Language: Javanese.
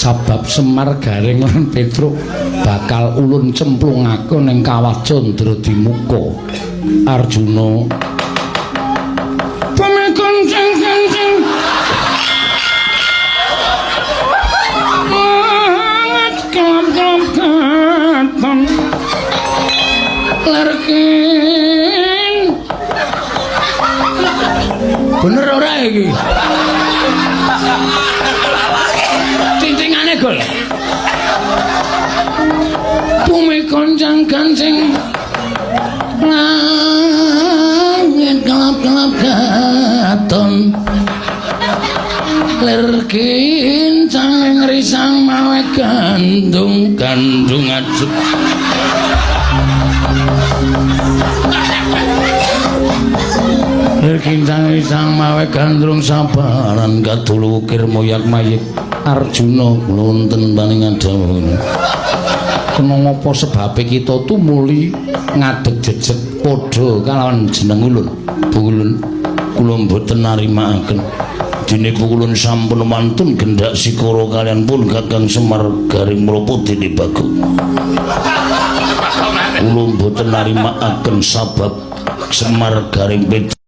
Sabab Semar Gareng lan Petruk bakal ulun cemplungake ning kawah Candradimuka. Arjuna pemikonceng-kancing banget kelap-kelap katon lerkin. Bener ora iki? Cincingane gol. Bumi goncang gancing langit kelap-kelap katon lir kincang ing risang mawe gandung gandung ajeg. Lir kincang risang mawe gandrung sabaran kadulu ukir moyak mayik. Arjuna wonten paningan dawuh. Kena ngapa sebabe kita tumuli ngadeg jejeg padha kalawan jeneng ulun. Bulun kula mboten narimaaken. Dene ulun sampun wantun gendak sikara kalian pun Kakang Semar Gareng menapa dene Bagong. Kula mboten narimaaken sabab Semar Gareng Petruk